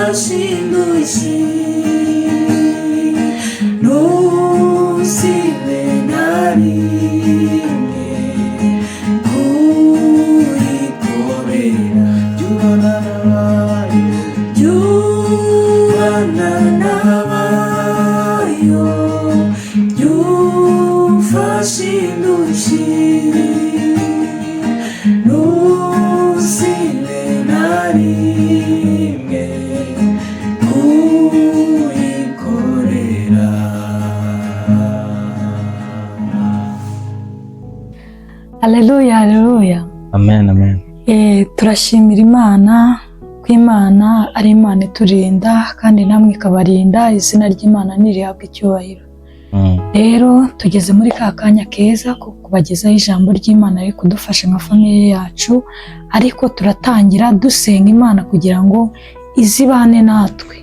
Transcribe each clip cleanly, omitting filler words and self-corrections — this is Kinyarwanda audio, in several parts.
Jyufashe indushyi, ntusibe na rimwe kuyikorera. Jyubana n'abayo, Jyubana n'abayo, jyufashe indushyi, ntusibe na rimwe kuyikorera. Haleluya, haleluya. Amen, amen. Turashimira Imana ko Imana ari Imana iturinda kandi namwe ikabarinda. Izina ry'Imana ntirihabwe icyubahiro. Rero tugeze muri ka kanya keza ko kubagezaho ijambo ry'Imana riri kudufasha nka famille yacu, ariko turatangira dusenga Imana kugira ngo izibane natwe.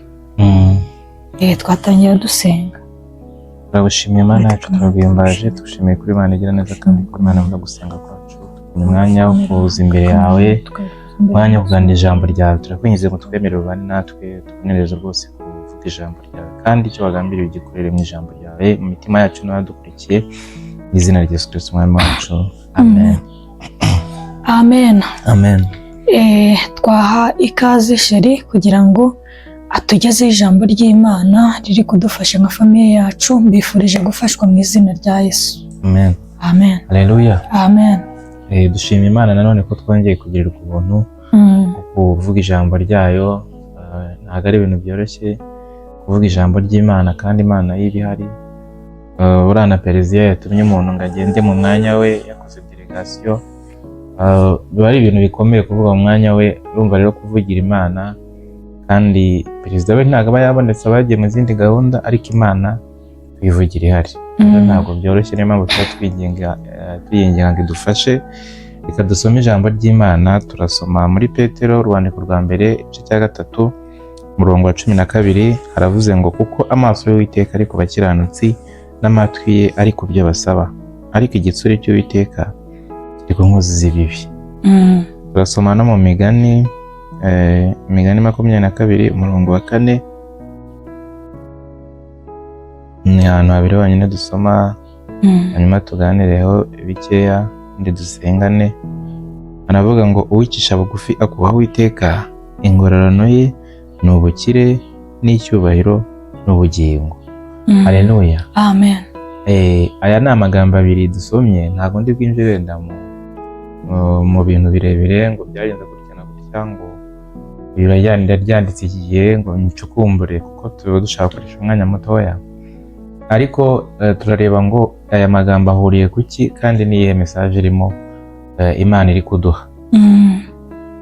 Twatangira dusenga. Turagushimiye Imana yacu, turaguhimbaje, tugushimiye kuri Imana igira neza kandi kuri Imana yumva gusenga kwacu. Tubonye umwanya wo kuza imbere yawe, umwanya wo kuganira ijambo ryawe. Turakwinginze ngo twemerere ubane natwe, tubonereze rwose kuvuga ijambo ryawe, kandi icyo wagambiriye ugikorere mu ijambo ryawe mu mitima yacu n'abadukurikiye, mu izina rya Yesu Kristo Umwami wacu, amen. Amen. Amen. Twaha ikaze chéri kugira ngo atugezeho ijambo ry'Imana riri kudufasha nka famille yacu. Mbifurije gufashwa mu izina rya Yesu. Amen. Amen. Haleluya. Amen. Dushima Imana nanone ko twongeye kugirirwa ubuntu kuvuga ijambo ryayo. Ntabwo ari ibintu byoroshye kuvuga ijambo ry'Imana kandi Imana yo iba ihari. Buriya na pereziya yatumye umuntu ngo agende mu mwanya we, yakoze delegation, biba ari ibintu bikomeye kuvuga mu mwanya we. Urumva rero kuvugira Imana kandi perezida we ntabwo aba yabonetse, aba yagiye mu zindi gahunda, ariko Imana tuyivugira ihari. Rero ntabwo byoroshye, niyo mpamvu tuba twinginga, tuyinginga ngo idufashe. Reka dusome ijambo ry'Imana. Turasoma muri Petero, urwandiko rwa mbere, igice cya 3, umurongo wa 12. Haravuze ngo: "Kuko amaso y'Uwiteka ari ku bakiranutsi, n'amatwi ye ari ku byo basaba, ariko igitsure cy'Uwiteka kiri ku nkozi z'ibibi." Turasoma no mu Migani, Imigani 22, umurongo wa 4. Ni ahantu habiri honyine dusoma, hanyuma tuganireho bikeya undi dusengane. Aravuga ngo: "Uwicisha bugufi akubaha Uwiteka, ingororano ye ni ubukire n'icyubahiro n'ubugingo." Haleluya. Amen. Aya ni amagambo abiri dusomye. Ntabwo ndi bwinjire wenda mu bintu birebire ngo byagenze gutya na gutya, ngo ryanditse iki gihe, ngo ncukumbure, kuko tuba dushaka gukoresha umwanya mutoya. Ariko turareba ngo aya magambo ahuriye kuki kandi n'iyihe message irimo, Imana iri kuduha.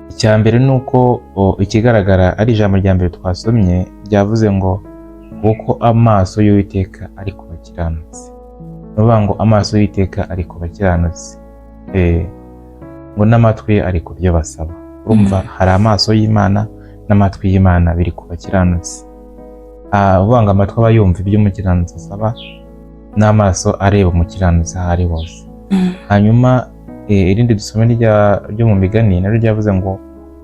Icya mbere ni uko ikigaragara ari ijambo rya mbere twasomye ryavuze ngo: "Kuko amaso y'Uwiteka ari ku bakiranutsi." Ni ukuvuga ngo amaso y'Uwiteka ari ku bakiranutsi, ngo n'amatwi ye ari ku byo basaba. Urumva hari amaso y'Imana n'amatwi y'Imana biri ku bakiranutsi. Uvuga ngo amatwi aba yumva ibyo umukiranutsi asaba, n'amaso areba umukiranutsi aho ari hose. Hanyuma irindi dusome ryo mu Migani naryo ryavuze ngo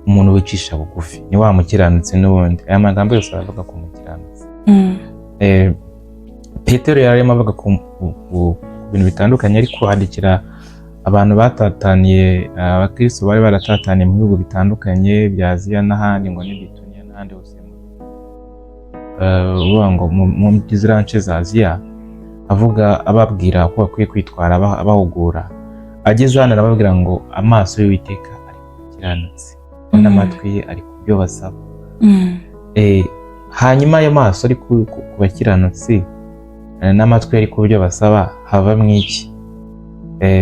umuntu wicisha bugufi ni wa mukiranutsi n'ubundi. Aya magambo yose aravuga ku mukiranutsi. Petero yari arimo avuga ku bintu bitandukanye, ariko andikira abantu batataniye, abakristo bari baratataniye mu bihugu bitandukanye bya Aziya n'ahandi, ngo ni Bituniya n'ahandi hose, uvuga ngo mu ziriya nce za Aziya, avuga ababwira ko bakwiye kwitwara, abahugura. Ageze hano arababwira ngo amaso y'Uwiteka ari ku bakiranutsi, n'amatwi ye ari ku byo basaba. Hanyuma ayo maso ari ku bakiranutsi, n'amatwi ari ku byo basaba, havamo iki?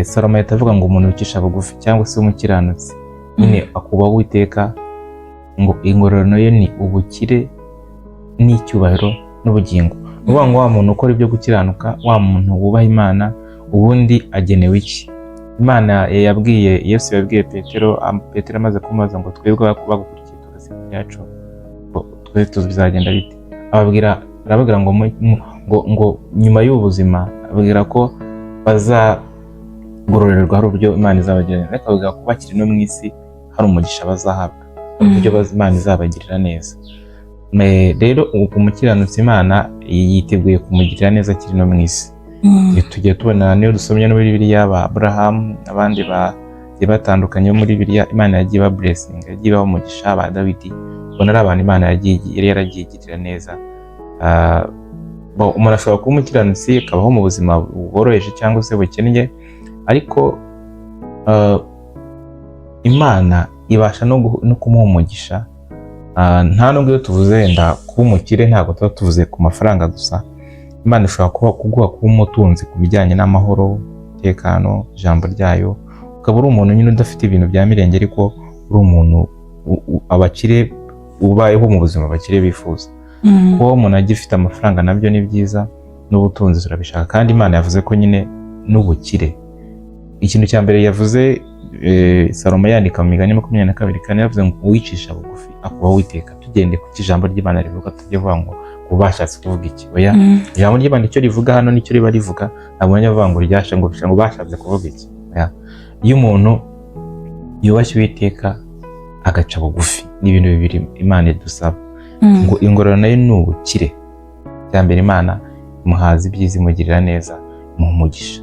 Salomo ahita avuga ngo umuntu wicisha bugufi cyangwa se umukiranutsi nyine akubaha Uwiteka, ngo ingororano ye ni ubukire n'icyubahiro n'ubugingo. Ni ukuvuga ngo wa muntu ukora ibyo gukiranuka, wa muntu wubaha Imana, ubundi agenewe iki? Imana yabwiye Yesu, yabwiye Petero, Petero amaze kumubaza ngo: "Twebwe bagukurikiye tugasiga ibyacu, ngo twe bizagenda bite?" Ababwira, arababwira ngo ngo nyuma y'ubu buzima, ababwira ko bazagororerwa, hari uburyo Imana izabagirira, ariko ababwira ko bakiri no mu isi hari umugisha bazahabwa, hari uburyo Imana izabagirira neza. Rero umukiranutsi Imana yiteguye kumugirira neza akiri no mu isi. Tugiye tubona niyo dusomye no muri Bibiliya ba Aburahamu n'abandi bagiye batandukanye bo muri Bibiliya, Imana yagiye iba blessing, yagiye ibaha umugisha, ba Dawidi, ubona ari abantu Imana yari yaragiye igirira neza. Bon, umuntu ashobora kuba umukiranutsi akabaho mu buzima bworoheje cyangwa se bukennye, ariko Imana ibasha no kumuha umugisha. Nta nubwo iyo tuvuze wenda kuba umukire ntabwo tuba tuvuze ku mafaranga gusa. Imana ishobora kuguha kuba umutunzi ku bijyanye n'amahoro, umutekano, ijambo ryayo, ukaba uri umuntu nyine udafite ibintu bya mirenge, ariko uri umuntu abakire ubayeho mu buzima abakire bifuza. Kuba umuntu agifite amafaranga nabyo ni byiza, n'ubutunzi turabishaka, kandi Imana yavuze ko nyine n'ubukire, ikintu cya mbere yavuze, Salomo yandika mu Migani 22:4, yavuze ngo uwicisha bugufi akubaho Uwiteka. Tugende ku ijambo ry'Imana rivuga, tujye vuga ngo bashatse kuvuga iki? Oya. Ijambo ry'Imana icyo rivuga hano nicyo riba rivuga, ntabwo bajya bavuga ngo ryashe ngo bashatse kuvuga iki. Oya. Iyo umuntu yubashye Uwiteka agaca bugufi, ni ibintu bibiri Imana idusaba. Ngo ingororano nayo ni ubukire. Icya mbere, Imana imuhaza ibyiza, imugirira neza, imuha umugisha.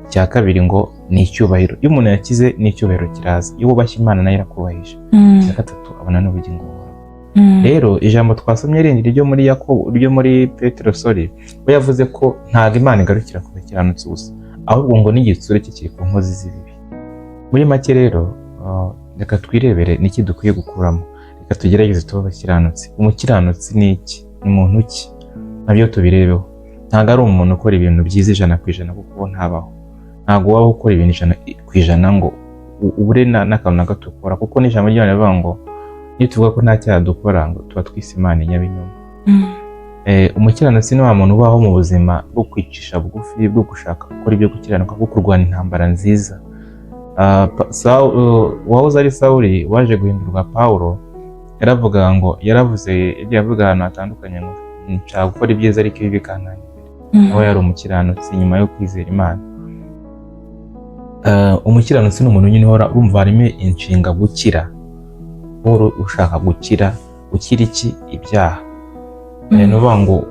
Icya kabiri ngo ni icyubahiro. Iyo umuntu yakize n'icyubahiro kiraza. Iyo wubashye Imana nayo irakubahisha. Icya gatatu, abona n'ubugingo buhoraho. Rero ijambo twasomye rindi ryo muri Yakobo, ryo muri Petero, sorry, we yavuze ko ntabwo Imana igarukira ku bakiranutsi gusa, ahubwo ngo n'igitsure cye kiri ku nkozi z'ibibi. Muri make rero, reka twirebere niki dukwiye gukuramo. Reka tugerageze tube abakiranutsi. Umukiranutsi ni iki? Ni muntu ki? Nabyo tubirebeho. Ntabwo ari umuntu ukora ibintu byiza 100%, kuko uwo ntabaho. Ntabwo waba ukora ibintu 100% ngo ubure n'akantu na gato ukora, kuko n'ijambo ry'Imana rivuga ngo nituvuga ko nta cyaha dukora ngo tuba twise Imana inyabinyoma. Umukiranutsi ni wa muntu ubaho mu buzima bwo kwicisha bugufi, bwo gushaka gukora ibyo gukiranuka, bwo kurwana intambara nziza. Uwahoze ari Sawuli waje guhindurwa Pawulo yaravugaga ngo, yaravuze, yagiye avuga ahantu hatandukanye ngo nshaka gukora ibyiza ariko ibibi bikantanga imbere. Nawe yari umukiranutsi nyuma yo kwizera Imana. Umukiranutsi ni umuntu nyine uhora urumva harimo inshinga gukira, uhora ushaka gukira. Gukira iki? Ibyaha. Ni ukuvuga ngo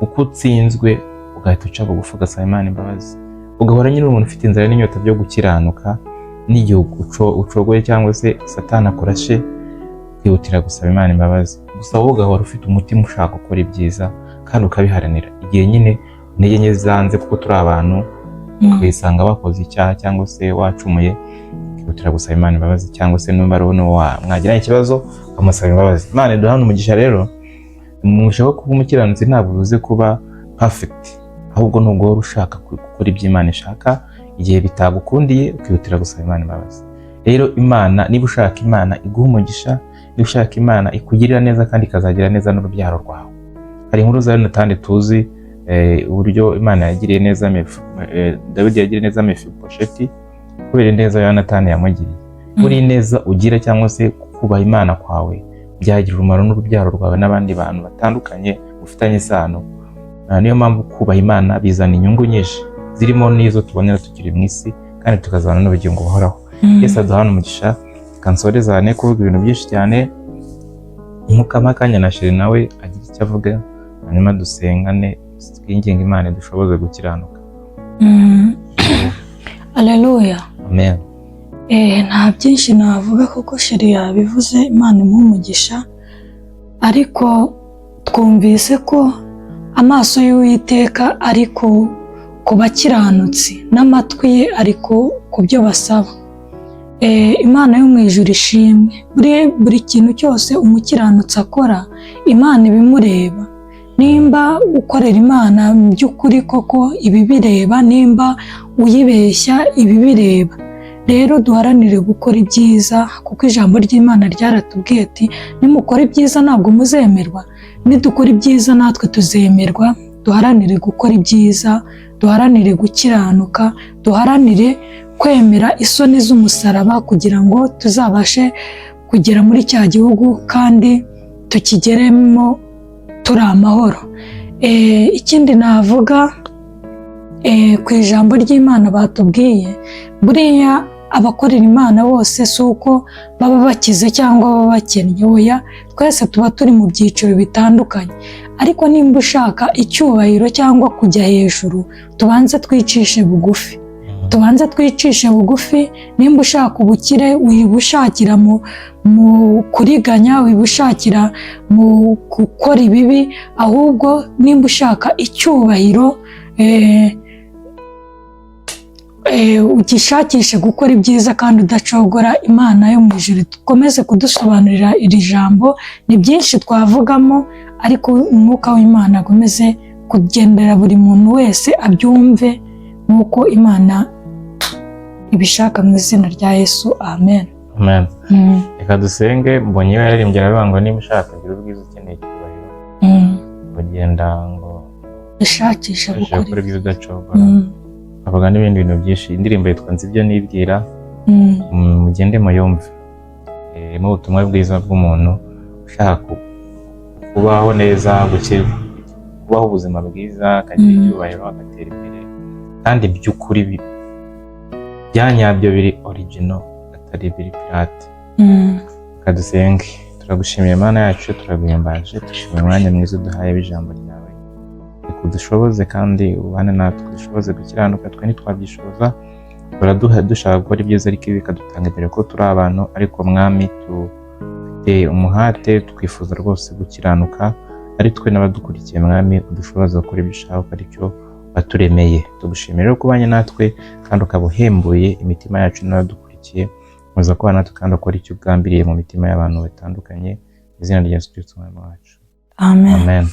uko utsinzwe ugahita uca bugufi ugasaba Imana imbabazi, ugahora nyine uri umuntu ufite inzara n'inyota byo gukiranuka, n'igihe ucogoye cyangwa se Satani akurashe, ukihutira gusaba Imana imbabazi. Gusa wowe ugahora ufite umutima ushaka gukora ibyiza kandi ukabiharanira. Igihe nyine intege nke zanze, kuko turi abantu, ukisanga wakoze icyaha cyangwa se wacumuye, ukihutira gusaba Imana imbabazi, cyangwa se nimba ari uwo mwagiranye ikibazo ukamusaba imbabazi. Imana iduhane umugisha. Rero umugisha wo kuba umukiranutsi ntabwo bivuze kuba perfect, ahubwo ni uguhora ushaka gukora ibyo Imana ishaka. Igihe bitagukundiye ukihutira gusaba Imana imbabazi. Rero Imana, niba ushaka Imana iguha umugisha, niba ushaka Imana ikugirira neza kandi ikazagira neza n'urubyaro rwawe, hari inkuru za Yonatani tuzi, uburyo Imana yagiriye neza Dawidi yagiriye neza Mefibosheti kubera ineza Yonatani yamugiriye. Buri neza ugira cyangwa se kubaha Imana kwawe byagirira umumaro n'urubyaro rwawe n'abandi bantu batandukanye mufitanye isano. Niyo mpamvu kubaha Imana bizana inyungu nyinshi, zirimo n'izo tubonera tukiri mu isi, kandi tukazabana n'ubugingo buhoraho. Yesu aduhane umugisha. Reka nsorezane kuvuga ibintu byinshi cyane, mukama akanya na chéri nawe agira icyo avuga, hanyuma dusengane, twinginge Imana idushoboze gukiranuka. Aleluya. Amen. Nta byinshi navuga kuko chéri yabivuze, Imana imuhe umugisha. Ariko twumvise ko amaso y'Uwiteka ari ku bakiranutsi n'amatwi ye ari ku byo basaba. Imana yo mu ijuru ishimwe. Buri kintu cyose umukiranutsi akora, Imana ibimureba. Nimba ukorera Imana mu by'ukuri koko ibibireba, nimba uyibeshya ibibireba. Rero duharanire gukora ibyiza, kuko ijambo ry'Imana ryaratubwiye ati nimukora ibyiza ntabwo muzemerwa, nidukora ibyiza natwe tuzemerwa. Duharanire gukora ibyiza, duharanire gukiranuka, duharanire kwemera isoni z'umusaraba kugira ngo tuzabashe kugera muri cya gihugu kandi tukigeremo turi amahoro. Ikindi navuga ku ijambo ry'Imana batubwiye, buriya abakorera Imana bose si uko baba bakize cyangwa baba bakennye, oya, twese tuba turi mu byiciro bitandukanye. Ariko nimba ushaka icyubahiro cyangwa kujya hejuru, tubanze twicishe bugufi, tubanze twicishe bugufi. Nimba ushaka ubukire, wibushakira mu kuriganya, wibushakira mu gukora ibibi, ahubwo nimba ushaka icyubahiro, ugishakishe gukora ibyiza kandi udacogora. Imana yo mu ijuru ikomeze kudusobanurira iri jambo. Ni byinshi twavugamo, ariko umwuka w'Imana akomeze kugendera buri muntu wese abyumve nk'uko Imana ibishaka, mu izina rya Yesu, amen. Amen. Reka dusenge. Mbonye iyo yaririmbye aravuga ngo niba ushaka kugira ubwiza, ukeneye icyubahiro, ugenda ngo ishakisha ushaka gukora gukora ibyiza udacogora. Avuga n'ibindi bintu byinshi. Indirimbo yitwa "Nzi ibyo nibwira". Mugende muyumve. Irimo ubutumwa bwiza bw'umuntu ushaka kubaho neza, kubaho ubuzima bwiza, akagira icyubahiro, agatera imbere, kandi by'ukuri bya nyabyo, biri original, atari biri pirate. Reka dusenge. Turagushimiye Mana yacu, turaguhimbaje, dushimiye umwanya mwiza uduhaye w'ijambo ryawe. Reka udushoboze kandi ubane natwe, udushoboze gukiranuka. Twe ntitwabyishoboza, baraduha dushaka gukora ibyiza, ariko ibi bikadutanga imbere ko turi abantu. Ariko Mwami, dufite umuhate, twifuza rwose gukiranuka, ari twe n'abadukurikiye. Mwami, udushoboza gukora ibyo ushaka, ko ari cyo waturemeye. Tugushimira rero kubanye natwe kandi ukaba uhembuye imitima yacu n'abadukurikiye. Muza kuba natwe kandi ukora icyo ugambiriye mu mitima y'abantu batandukanye, mu izina rya Yesu Kristo Umwami wacu. Amen. Amen.